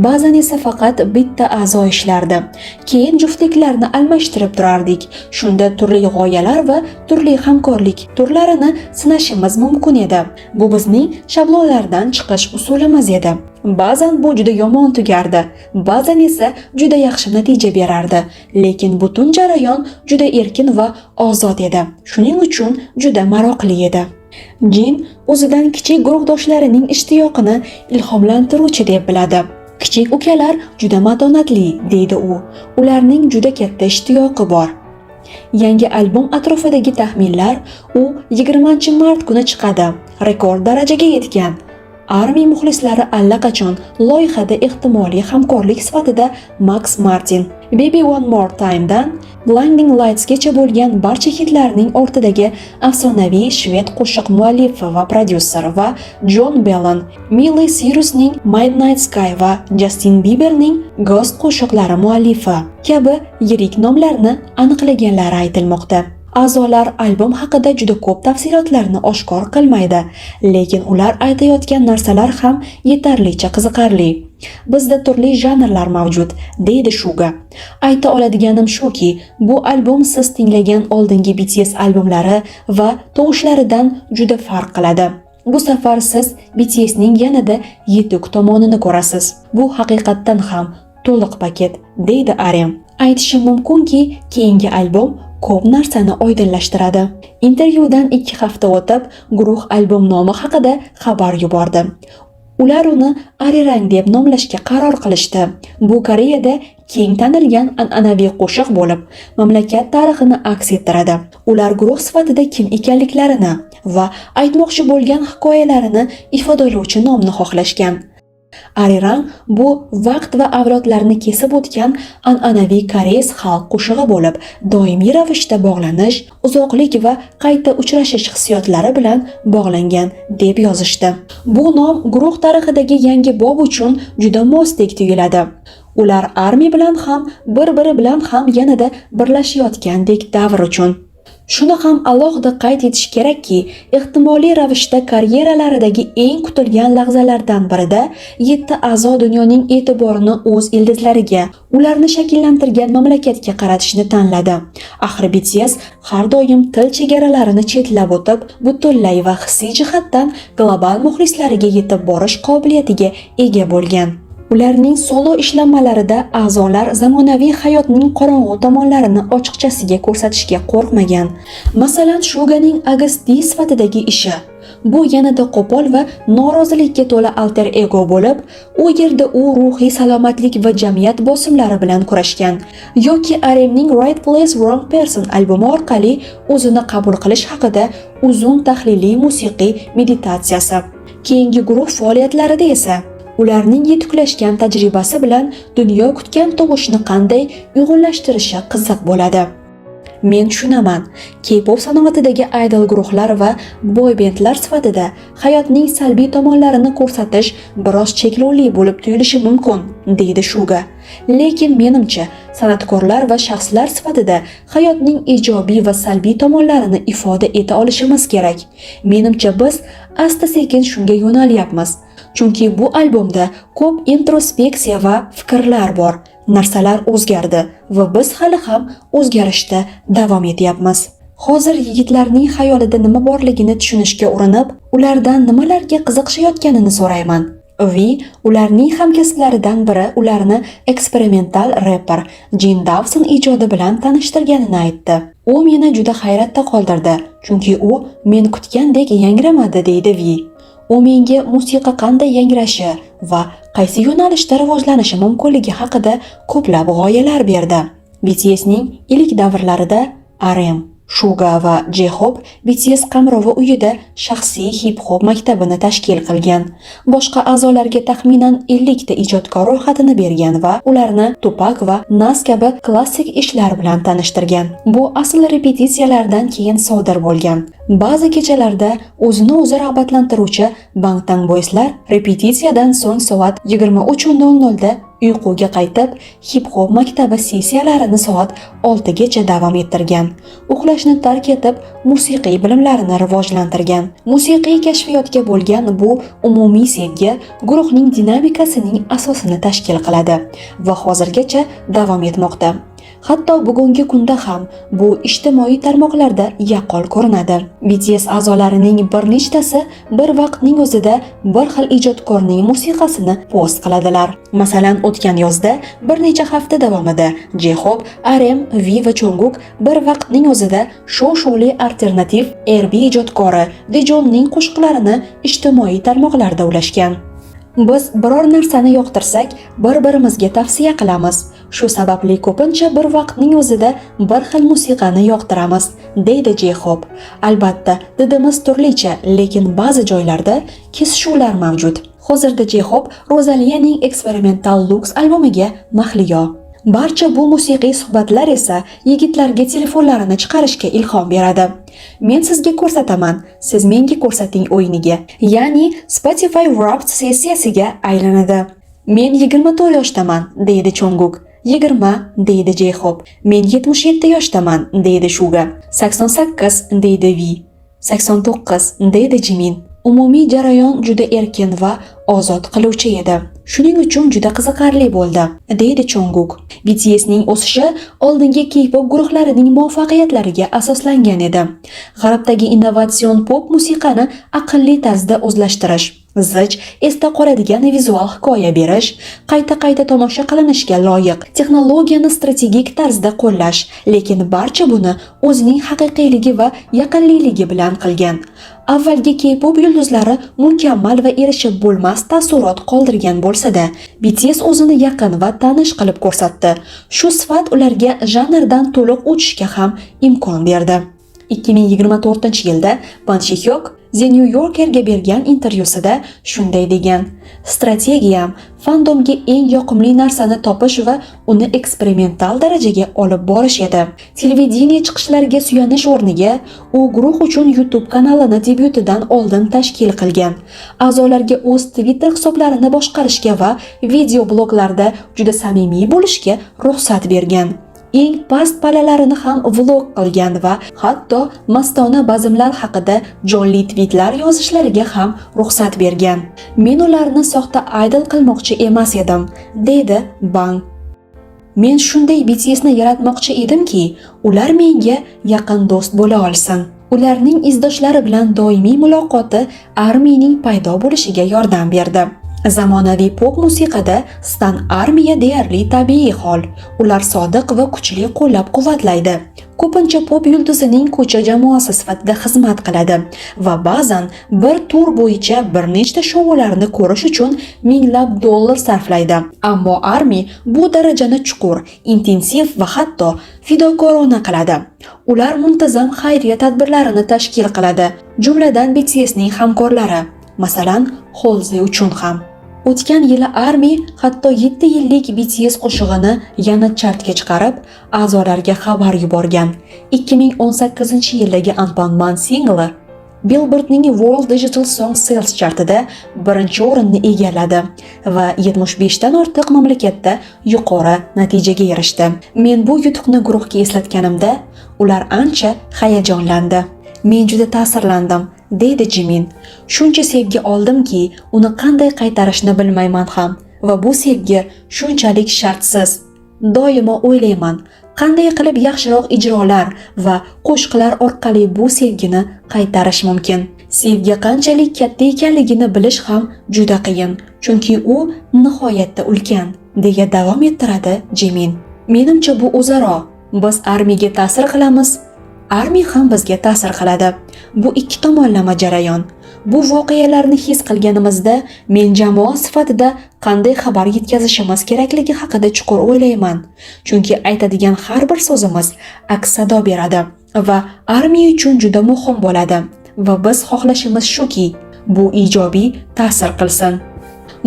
ba'zan esa faqat bitta a'zo ishlardi. Keyin juftliklarni almashtirib turardik. Shunda turli g'oyalar va turli hamkorlik turlarini sinashimiz mumkin edi. Bu bizning shablonlardan chiqish usulimiz edi. Ba'zan bu juda yomon tugardi, ba'zan esa juda yaxshi natija berardi. Lekin butun jarayon juda erkin va ozod edi. Shuning uchun juda maroqli edi. Jin o'zidan kichik guruhdoshlarining ishtiyoqini ilhomlantiruvchi deb biladi. Kichik ukalar juda matonatli, deydi u. Ularning juda katta ishtiyoqi bor. Yangi albom atrofidagi taxminlar u 20 mart kuni chiqadi. Rekord darajaga yetgan. Army muxlislari allaqachon loyihada ehtimoliy hamkorlik sifatida Max Martin, Baby One More Time'dan Blinding Lightsgacha bo'lgan barcha hitlarning ortidagi afsonaviy shved qo'shiq muallifi va prodyuser va Jon Bellon, Miley Cyrusning Midnight Sky va Justin Bieberning Ghost qo'shiqlari muallifi kabi yirik nomlarni aniqlaganlari aytilmoqda. A'zolar albom haqida juda ko'p tafsilotlarni oshkor qilmaydi, lekin ular aytayotgan narsalar ham yetarlicha qiziqarli. Bizda turli janrlar mavjud, deydi Shuga. Ayta oladiganim shuki, bu albom siz tinglagan oldingi BTS albomlari va tovushlaridan juda farq qiladi. Bu safar siz BTSning yanada yetuk tomonini ko'rasiz. Bu haqiqatdan ham to'liq paket, deydi RM. Aytishim mumkinki, keyingi albom ko'p narsani oydinlashtiradi. Intervyudan 2 hafta o'tib, guruh albom nomi haqida xabar yubordi. Ular uni Arirang deb nomlashga qaror qilishdi. Bu Koreyada keng tanilgan an'anaviy qo'shiq bo'lib, mamlakat tarixini aks ettiradi. Ular guruh sifatida kim ekanliklarini va aytmoqchi bo'lgan hikoyalarini ifodalovchi nomni xohlashgan. Arirang bu vaqt va avlodlarni kesib o'tgan an'anaviy koreys xalq qo'shig'i bo'lib, doimiy ravishda bog'lanish, uzoqlik va qayta uchrashish hissiyotlari bilan bog'langan, deb yozishdi. Bu nom guruh tarixidagi yangi bob uchun juda mosdek tuyuladi. Ular ARMY bilan ham, bir-biri bilan ham yanada birlashayotgandek davr uchun. Shuni ham alohida qayd etish kerakki, ehtimoliy ravishda karyeralaridagi eng kutilgan lahzalardan birida 7 a'zo dunyoning e'tiborini o'z ildizlariga, ularni shakllantirgan mamlakatga qaratishni tanladi. Axir BTS har doim til chegaralarini chetlab o'tib, butunlay va hissiy jihatdan global muxlislariga yetib borish qobiliyatiga ega bo'lgan. Ularning solo ishlanmalarida a'zolar zamonaviy hayotning qorong'u tomonlarini ochiqchasiga ko'rsatishga qo'rqmagan. Masalan, Shuganing Agust D sifatidagi ishi. Bu yanada qo'pol va norozilikka to'la alter ego bo'lib, u yerda u ruhiy salomatlik va jamiyat bosimlari bilan kurashgan. Yoki RMning Right Place Wrong Person albomi orqali o'zini qabul qilish haqida uzun tahliliy musiqiy meditatsiyasi. Keyingi guruh faoliyatlarida esa ularning yetuklashgan tajribasi bilan dunyo kutgan tug'ishni qanday uyg'unlashtirishi qiziq bo'ladi. Men tushunaman, K-pop sanoatidagi idol guruhlar va boy-bendlar sifatida hayotning salbiy tomonlarini ko'rsatish biroz cheklovli bo'lib tuyulishi mumkin, deydi Shuga. Lekin menimcha, san'atkorlar va shaxslar sifatida hayotning ijobiy va salbiy tomonlarini ifoda eta olishimiz kerak. Menimcha, biz asta-sekin shunga yo'nalyapmiz. Chunki bu albomda ko'p introspeksiya va fikrlar bor. Narsalar o'zgardi va biz hali ham o'zgarishda davom etyapmiz. Hozir yigitlarning xayolida nima borligini tushunishga urinib, ulardan nimalarga qiziqishayotganini so'rayman. V ularning hamkasblaridan biri ularni eksperimental reper Jin Dawson ijodi bilan tanishtirganini aytdi. U meni juda hayratda qoldirdi, chunki u men kutgandek yangramadi, deydi V. U menga musiqa qanday yangrashi va qaysi yo'nalishda rivojlanishi mumkinligi haqida ko'plab g'oyalar berdi. BTSning ilk davrlarida RM, Shuga va J-Hope BTS qamrovi uyida shaxsiy hip-hop maktabini tashkil qilgan. Boshqa a'zolarga taxminan 50 ta ijodkor ro'yxatini bergan va ularni Tupac va Nas kabi klassik ishlar bilan tanishtirgan. Bu asl repetitsiyalardan keyin sodir bo'lgan. Ba'zi kechalarda o'zini o'zi rag'batlantiruvchi Bangtan Boyslar repetitsiyadan so'ng soat 23:00 da uyquga qaytib, hip-hop maktabi sessiyalarini soat 6 gacha davom ettirgan. Uxlashni tark etib, musiqiy bilimlarini rivojlantirgan. Musiqiy kashfiyotga bo'lgan bu umumiy sevgi guruhning dinamikasining asosini tashkil qiladi va hozirgacha davom etmoqda. Hatto bugungi kunda ham bu ijtimoiy tarmoqlarda yaqqol ko'rinadi. BTS a'zolarining bir nechtasi bir vaqtning o'zida bir xil ijodkorning musiqasini post qiladilar. Masalan, o'tgan yozda bir necha hafta davomida J-Hope, RM, V va Jungkook bir vaqtning o'zida shov-shuvli alternativ R&B ijodkori Dijonning qo'shiqlarini ijtimoiy tarmoqlarda ulashgan. Biz biror narsani yoqtirsak, bir-birimizga tavsiya qilamiz. Shu sababli ko'pincha bir vaqtning o'zida bir xil musiqani yoqtiramiz, deydi J-Hope. Albatta, didimiz turlicha, lekin ba'zi joylarda kesishuvlar mavjud. Hozirda J-Hope Rozaliyaning eksperimental Lux albomiga mahliyo. Barcha bu musiqiy suhbatlar esa yigitlarga telefonlarini chiqarishga ilhom beradi. Men sizga ko'rsataman, siz menga ko'rsating o'yiniga, ya'ni Spotify Wrapped sessiyasiga aylanadi. Men 24 yoshdaman, deydi Jungkook. 20, deydi J-Hope. Men 77 yoshdaman, deydi Shuga. 88, deydi V. 89, deydi Jimin. Umumiy jarayon juda erkin va ozod qiluvchi edi. Shuning uchun juda qiziqarli bo'ldi, deydi Jungkook. BTSning o'sishi oldingi K-pop guruhlarining muvaffaqiyatlariga asoslangan edi. G'arbdagi innovatsion pop musiqani aqlli tarzda o'zlashtirish Zich, esda qoladigan vizual hikoya berish, qayta-qayta tomosha qilinishga loyiq texnologiyani strategik tarzda qo'llash, lekin barcha buni o'zining haqiqiyligi va yaqinliligi bilan qilgan. Avvalgi K-pop yulduzlari mukammal va erishib bo'lmas taassurot qoldirgan bo'lsa-da, BTS o'zini yaqin va tanish qilib ko'rsatdi. Shu sifat ularga janrdan to'liq o'tishga ham imkon berdi. 2024-yilda Bang Si-hyuk The New Yorkerga bergan intervyusida shunday degan: "Strategiyam fandomga eng yoqimli narsani topish va uni eksperimental darajaga olib borish edi. Televideniye chiqishlariga suyanish o'rniga u guruh uchun YouTube kanalini debyutidan oldin tashkil qilgan. A'zolarga o'z Twitter hisoblarini boshqarishga va video bloglarda juda samimiy bo'lishga ruxsat bergan. Eng past pallalarini ham vlog qilgan va hatto mastona bazmlar haqida jonli tvitlar yozishlariga ham ruxsat bergan. Men ularni soxta idol qilmoqchi emas edim", deydi Bang. "Men shunday BTSni yaratmoqchi edimki, ular menga yaqin do'st bo'la olsin." Ularning izdoshlari bilan doimiy muloqoti ARMYning paydo bo'lishiga yordam berdi. Zamonaviy pop musiqada stan armiya deyarli tabiiy hol. Ular sodiq va kuchli qo'llab-quvvatlaydi. Ko'pincha pop yulduzining ko'cha jamoasi sifatida xizmat qiladi va ba'zan bir tur bo'yicha bir nechta shoularni ko'rish uchun minglab dollar sarflaydi. Ammo ARMY bu darajani chuqur, intensiv va hatto fidokorona qiladi. Ular muntazam xayriya tadbirlarini tashkil qiladi, jumladan BTSning hamkorlari, masalan, Halsey uchun ham. O'tgan yili ARMY hatto 7 yillik BTS qo'shig'ini yana chartga chiqarib, a'zolarga xabar yuborgan. 2018-yildagi Anpanman singli Billboardning World Digital Song Sales chartida birinchi o'rinni egalladi va 75 dan ortiq mamlakatda yuqori natijaga erishdi. "Men bu yutuqni guruhga eslatganimda, ular ancha hayajonlandi. Men juda ta'sirlandim", deydi Jimin. "Shuncha sevgi oldimki, uni qanday qaytarishni bilmayman ham va bu sevgi shunchalik shartsiz. Doimo o'ylayman, qanday qilib yaxshiroq ijrolar va qo'shiqlar orqali bu sevgini qaytarish mumkin. Sevgi qanchalik katta ekanligini bilish ham juda qiyin, chunki u nihoyatda ulkan", deya davom ettiradi Jimin. "Menimcha, bu o'zaro. Biz armiyaga ta'sir qilamiz, armiya ham bizga ta'sir qiladi. Bu ikki tomonlama jarayon. Bu voqealarni his qilganimizda men jamoa sifatida qanday xabar yetkazishimiz kerakligi haqida chuqur o'ylayman. Chunki aytadigan har bir so'zimiz aks sado beradi va armiya uchun juda muhim bo'ladi va biz xohlashimiz shuki, bu ijobiy ta'sir qilsin."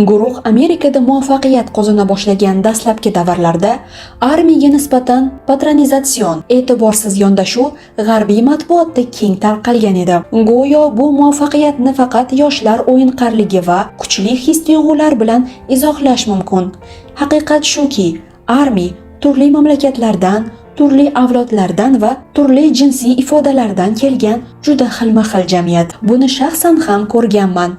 Guruh Amerikada muvaffaqiyat qozona boshlagan dastlabki davrlarda armiyaga nisbatan patronizatsion, e'tiborsiz yondashuv g'arbiy matbuotda keng tarqalgan edi. Go'yo bu muvaffaqiyatni faqat yoshlar o'yinqarligi va kuchli his-tuyg'ular bilan izohlash mumkin. Haqiqat shuki, armiya turli mamlakatlardan, turli avlodlardan va turli jinsiy ifodalardan kelgan juda xilma-xil jamiyat. Buni shaxsan ham ko'rganman.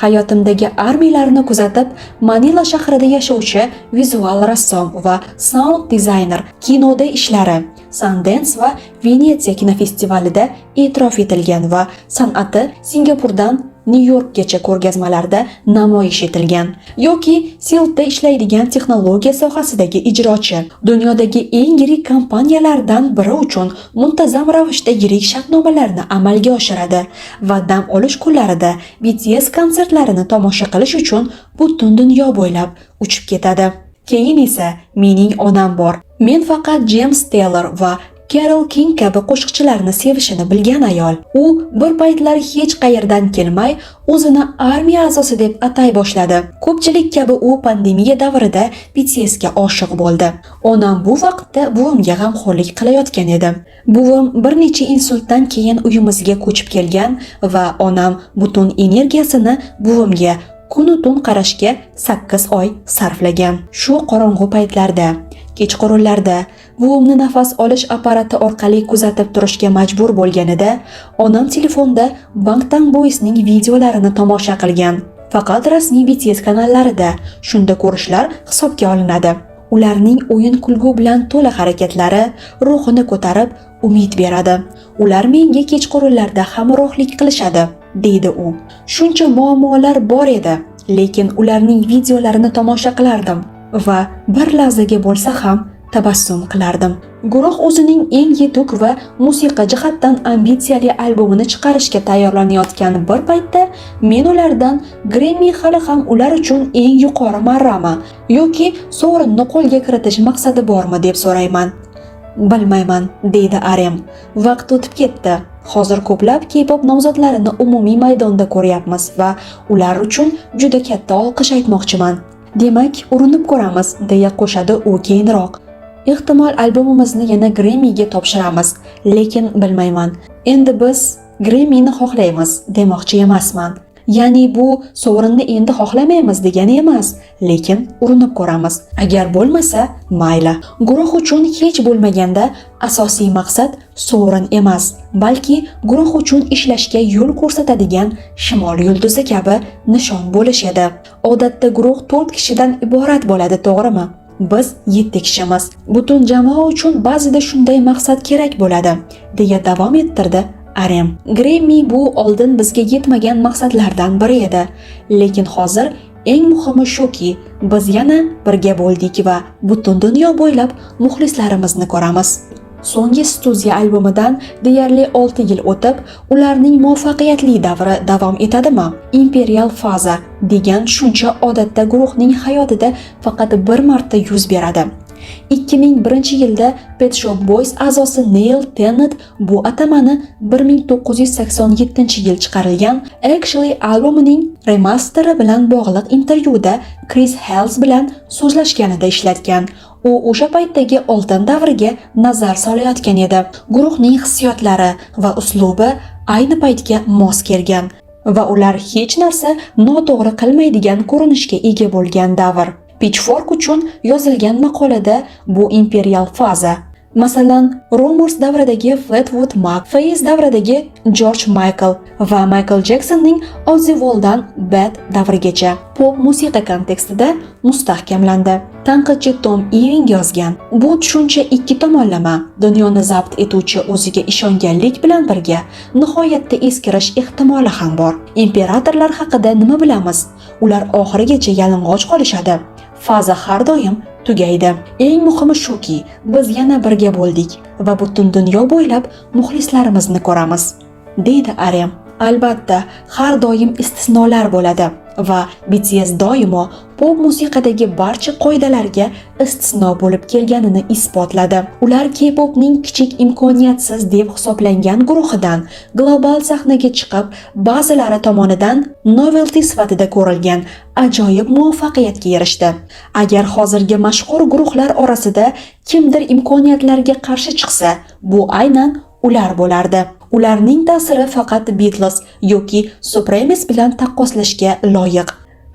Hayotimdagi armiyalarni kuzatib, Manila shahrida yashovchi vizual rassom va sound dizayner kinoda ishlari Sundance va Venetsiya kinofestivalida e'tirof etilgan va san'ati Singapurdan Nyu-Yorkgacha ko'rgazmalarda namoyish etilgan yoki Seulda ishlaydigan texnologiya sohasidagi ijrochi, dunyodagi eng yirik kompaniyalardan biri uchun muntazam ravishda yirik shartnomalarni amalga oshiradi va dam olish kunlarida BTS konsertlarini tomosha qilish uchun butun dunyo bo'ylab uchib ketadi. Keyin esa mening onam bor. Men faqat James Taylor va Carol King kabi qo'shiqchilarni sevishini bilgan ayol. U bir paytlar hech qayerdan kelmay, o'zini armiya a'zosi deb atay boshladi. Ko'pchilik kabi u pandemiya davrida BTSga oshiq bo'ldi. Onam bu vaqtda buvimga g'amxo'rlik qilayotgan edi. Buvim bir necha insultdan keyin uyimizga ko'chib kelgan va onam butun energiyasini buvimga kunu tun qarashga 8 oy sarflagan. Shu qorong'u paytlarda, kechqurunlarda buvimni nafas olish apparati orqali kuzatib turishga majbur bo'lganida, onam telefonda Bangtan Boysning videolarini tomosha qilgan. Faqat rasmiy BTS kanallarida shunda ko'rishlar hisobga olinadi. Ularning o'yin kulgu bilan to'la harakatlari ruhini ko'tarib, umid beradi. Ular menga kechqurunlarda hamrohlik qilishadi. deydi u. Shuncha muammolar bor edi, lekin ularning videolarini tomosha qilardim va bir lahzaga bo'lsa ham tabassum qilardim. Guruh o'zining eng yetuk va musiqa jihatdan ambitsiyali albomini chiqarishga tayyorlanayotgan bir paytda men ulardan Grammy hali ham ular uchun eng yuqori marrami yoki sovrinni qo'lga kiritish maqsadi bormi deb so'rayman. Bilmayman, deydi RM. Vaqt o'tib ketdi. Hozir ko'plab K-pop nomzodlarini umumiy maydonda ko'ryapmiz va ular uchun juda katta olqish aytmoqchiman. Demak, urinib ko'ramiz, deya qo'shadi u keyinroq. Ehtimol albomimizni yana Grammyga topshiramiz, lekin bilmayman. Endi biz Grammyni xohlaymiz demoqchi emasman. Ya'ni bu sovrinni endi xohlamaymiz degani emas, lekin urinib ko'ramiz. Agar bo'lmasa, mayli. Guruh uchun hech bo'lmaganda asosiy maqsad sovrin emas, balki guruh uchun ishlashga yo'l ko'rsatadigan shimol yulduzi kabi nishon bo'lish edi. Odatda guruh 4 kishidan iborat bo'ladi, to'g'rimi? Biz 7 kishimiz. Butun jamoa uchun ba'zida shunday maqsad kerak bo'ladi, deya davom ettirdi RM. Grammy bu oldin bizga yetmagan maqsadlardan biri edi. Lekin hozir eng muhimi shuki, biz yana birga bo'ldik va butun dunyo bo'ylab muxlislarimizni ko'ramiz. So'nggi studiya albomidan deyarli 6 yil o'tib, ularning muvaffaqiyatli davri davom etadimi? Imperial faza degan tushuncha odatda guruhning hayotida faqat bir marta yuz beradi. 2001-yilda Pet Shop Boys a'zosi Neil Tennant bu atamani 1987-yil chiqarilgan Actually albomining remasteri bilan bog'liq intervyuda Chris Hales bilan so'zlashganida ishlatgan. U o'sha paytdagi oltin davriga nazar solayotgan edi. Guruhning hissiyotlari va uslubi ayni paytga mos kelgan va ular hech narsa noto'g'ri qilmaydigan ko'rinishga ega bo'lgan davr. Pitchfork uchun yozilgan maqolada bu imperial faza, masalan, Rumors davridagi Fleetwood Mac, Faith davridagi George Michael va Michael Jacksonning Off the Wall'dan Bad davrigacha pop musiqa kontekstida mustahkamlandi. Tanqidchi Tom Ewing yozgan: Bu tushuncha ikki tomonlama, dunyoni zabt etuvchi o'ziga ishonganlik bilan birga nihoyatda eskirish ehtimoli ham bor. Imperatorlar haqida nima bilamiz? Ular oxirigacha yalang'och qolishadi. Faza har doim tugaydi. Eng muhimi shuki, biz yana birga bo'ldik va butun dunyo bo'ylab muxlislarimizni ko'ramiz, deydi RM. Albatta, har doim istisnolar bo'ladi va BTS doimo pop musiqadagi barcha qoidalarga istisno bo'lib kelganini isbotladi. Ular K-popning kichik, imkoniyatsiz deb hisoblangan guruhidan global sahnaga chiqib, ba'zilari tomonidan novelty sifatida ko'rilgan ajoyib muvaffaqiyatga erishdi. Agar hozirgi mashhur guruhlar orasida kimdir imkoniyatlarga qarshi chiqsa, bu aynan ular bo'lardi. Ularning ta'siri faqat Beatles yoki Supremes bilan taqqoslashga loyiq.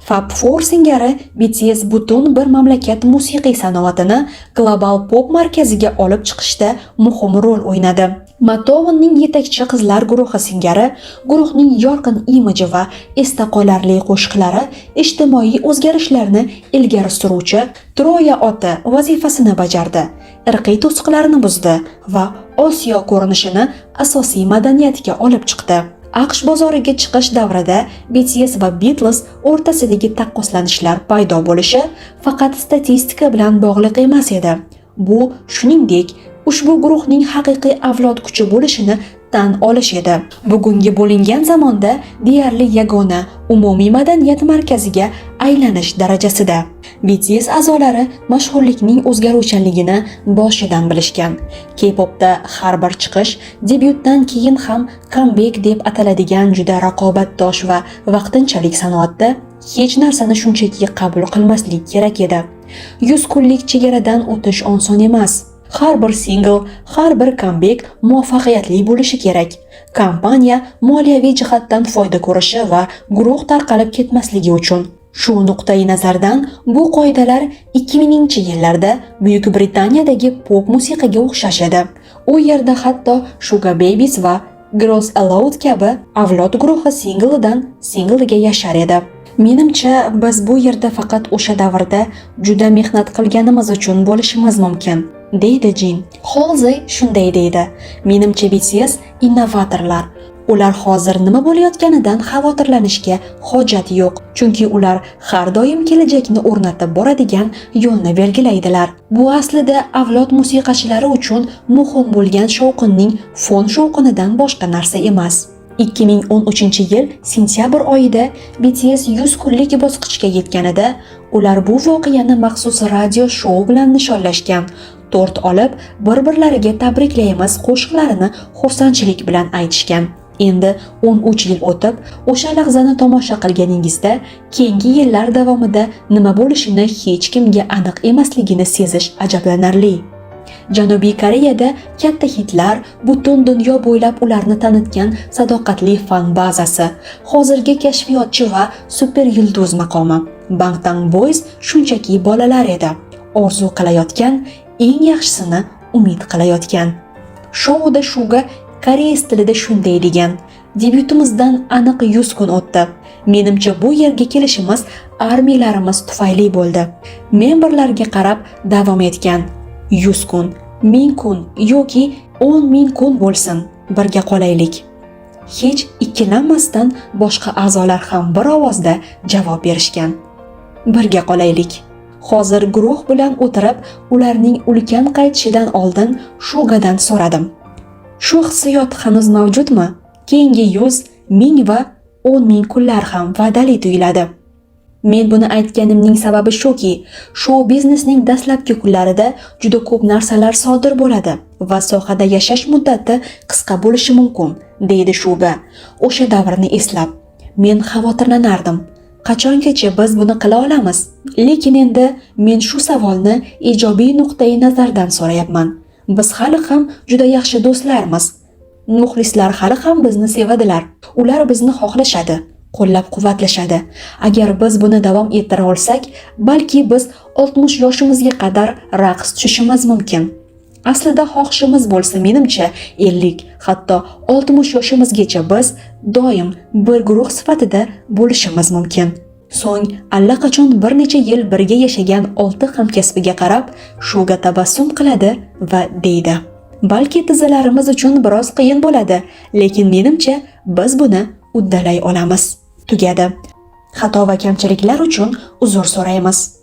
Fab Four singari BTS butun bir mamlakat musiqiy sanoatini global pop markaziga olib chiqishda muhim rol o'ynadi. Motownning yetakchi qizlar guruhi singari guruhning yorqin imiji va esda qolarli qo'shiqlari ijtimoiy o'zgarishlarni ilgari suruvchi Troya oti vazifasini bajardi, irqiy to'siqlarni buzdi va Osiyo ko'rinishini asosiy madaniyatga olib chiqdi. AQSh bozoriga chiqish davrida BTS va Beatles o'rtasidagi taqqoslanishlar paydo bo'lishi faqat statistika bilan bog'liq emas edi. Bu, shuningdek, ushbu guruhning haqiqiy avlod kuchi bo'lishini tan olish edi. Bugungi bo'lingan zamonda deyarli yagona umumiy madaniyat markaziga aylanish darajasida. BTS a'zolari mashhurlikning o'zgaruvchanligini boshidan bilishgan. K-popda har bir chiqish debyutdan keyin ham comeback deb ataladigan juda raqobatdosh va vaqtinchalik sanoatda hech narsani shunchaki qabul qilmaslik kerak edi. 100 kunlik chegaradan o'tish oson emas. Har bir singl, har bir comeback muvaffaqiyatli bo'lishi kerak. Kompaniya moliyaviy jihatdan foyda ko'rishi va guruh tarqalib ketmasligi uchun. Shu nuqtai nazardan bu qoidalar 2000-yillarda Buyuk Britaniyadagi pop musiqaga o'xshash edi. U yerda hatto Sugababes va Girls Aloud kabi avlod guruhi singlidan singliga yashar edi. Menimcha, biz bu yerda faqat o'sha davrda juda mehnat qilganimiz uchun bo'lishimiz mumkin, deydi Jin. Halsey shunday deydi: Menimcha, BTS innovatorlar. Ular hozir nima bo'layotganidan xavotirlanishga hojat yo'q, chunki ular har doim kelajakni o'rnatib boradigan yo'lni belgilaydilar. Bu aslida avlod musiqachilari uchun muhim bo'lgan shovqinning fon shovqinidan boshqa narsa emas. 2013-yil sentyabr oyida BTS 100 kunlik bosqichga yetganida ular bu voqeani maxsus radio shou bilan nishonlashgan. Tort olib, bir-birlariga tabriklaymiz qo'shiqlarini xursandchilik bilan aytishgan. Endi 13 yil o'tib, o'sha lahzani tomosha qilganingizda keyingi yillar davomida nima bo'lishini hech kimga aniq emasligini sezish ajablanarli. Janubiy Koreyada katta hitlar, butun dunyo bo'ylab ularni tanitgan sadoqatli fan bazasi, hozirgi kashfiyotchi va super yulduz maqomi. Bangtan Boys shunchaki bolalar edi. Orzu qilayotgan, eng yaxshisini umid qilayotgan. Shouda Shuga koreys tilida shunday degan: "Debyutimizdan aniq 100 kun o'tdi. Menimcha, bu yerga kelishimiz armiylarimiz tufayli bo'ldi." Memberlarga qarab davom etgan: "100 kun, 1000 kun yoki 10 ming kun bo'lsin, birga qolaylik." Hech ikkilanmasdan boshqa a'zolar ham bir ovozda javob berishgan: "Birga qolaylik." Hozir guruh bilan o'tirib, ularning ulkan qaytishidan oldin Shugadan so'radim: "Shu hissiyot hanuz mavjudmi? Keyingi 100, 1000 va 10 ming kunlar ham va'dali tuyuladi." Men buni aytganimning sababi shuki, shou biznesning dastlabki kunlarida juda ko'p narsalar sodir bo'ladi va sohada yashash muddati qisqa bo'lishi mumkin, deydi Shuga. O'sha davrni eslab, men xavotirlanardim. Qachongacha biz buni qila olamiz? Lekin endi men shu savolni ijobiy nuqtai nazardan so'rayapman. Biz hali ham juda yaxshi do'stlarmiz. Muxlislar hali ham bizni sevadilar. Ular bizni xohlashadi, qo'llab-quvvatlashadi. Agar biz buni davom ettira olsak, balki biz 60 yoshimizga qadar raqs tushishimiz mumkin. Aslida xohishimiz bo'lsa, menimcha 50, hatto 60 yoshimizgacha biz doim bir guruh sifatida bo'lishimiz mumkin. So'ng allaqachon bir necha yil birga yashagan olti hamkasbiga qarab, Shuga tabassum qiladi va deydi: "Balki tizzalarimiz uchun biroz qiyin bo'ladi, lekin menimcha biz buni uddalay olamiz." Tugadi. Xato va kamchiliklar uchun uzr so'raymiz.